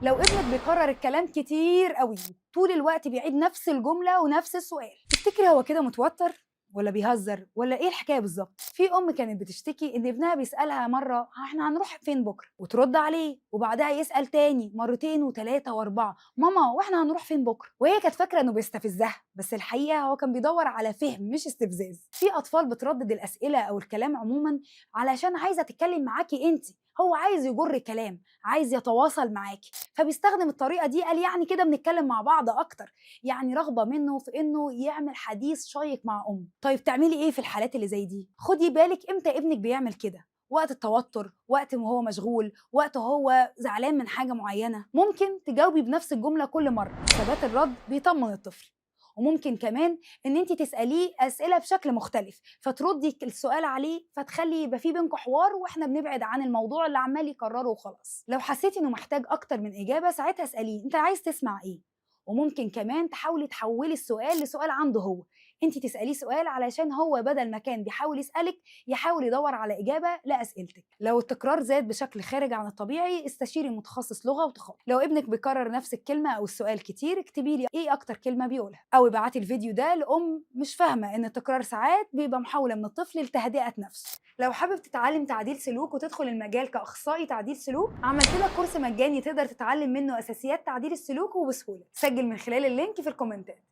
لو ابنك بيكرر الكلام كتير قوي، طول الوقت بيعيد نفس الجملة ونفس السؤال، تفتكري هو كده متوتر ولا بيهزر ولا ايه الحكاية بالظبط؟ في ام كانت بتشتكي ان ابنها بيسالها مرة احنا هنروح فين بكره، وترد عليه، وبعدها يسال تاني مرتين وثلاثة واربعة، ماما واحنا هنروح فين بكره؟ وهي كانت فاكره انه بيستفزها، بس الحقيقة هو كان بيدور على فهم مش استفزاز. في اطفال بتردد الاسئلة او الكلام عموما علشان عايزه تتكلم معاكي انت، هو عايز يجر كلام، عايز يتواصل معاكي، فبيستخدم الطريقة دي، قال يعني كده بنتكلم مع بعض اكتر، يعني رغبة منه في انه يعمل حديث شيق مع امه. طيب تعملي ايه في الحالات اللي زي دي؟ خدي بالك امتى ابنك بيعمل كده، وقت التوتر، وقت ما هو مشغول، وقت هو زعلان من حاجة معينة. ممكن تجاوبي بنفس الجملة كل مرة، ثبات الرد بيطمن الطفل. وممكن كمان ان انت تساليه اسئلة بشكل مختلف، فتردي السؤال عليه، فتخلي يبقى في بينكم حوار، واحنا بنبعد عن الموضوع اللي عمال يكرره وخلاص. لو حسيتي انه محتاج اكتر من اجابه ساعتها اساليه انت عايز تسمع ايه. وممكن كمان تحاولي تحولي السؤال لسؤال عنده هو، انت تساليه سؤال علشان هو بدل ما كان بيحاول يسالك يحاول يدور على اجابه لاسئلتك. لو التكرار زاد بشكل خارج عن الطبيعي استشيري متخصص لغة وتخاطب. لو ابنك بيكرر نفس الكلمة او السؤال كتير اكتبي لي ايه اكتر كلمة بيقولها، او ابعتي الفيديو ده لام مش فاهمه ان التكرار ساعات بيبقى محاولة من الطفل لتهدئه نفسه. لو حابب تتعلم تعديل سلوك وتدخل المجال كاخصائي تعديل سلوك، عملت لك كورس مجاني تقدر تتعلم منه اساسيات تعديل السلوك وبسهوله. سجل من خلال ال link في الكومنتات.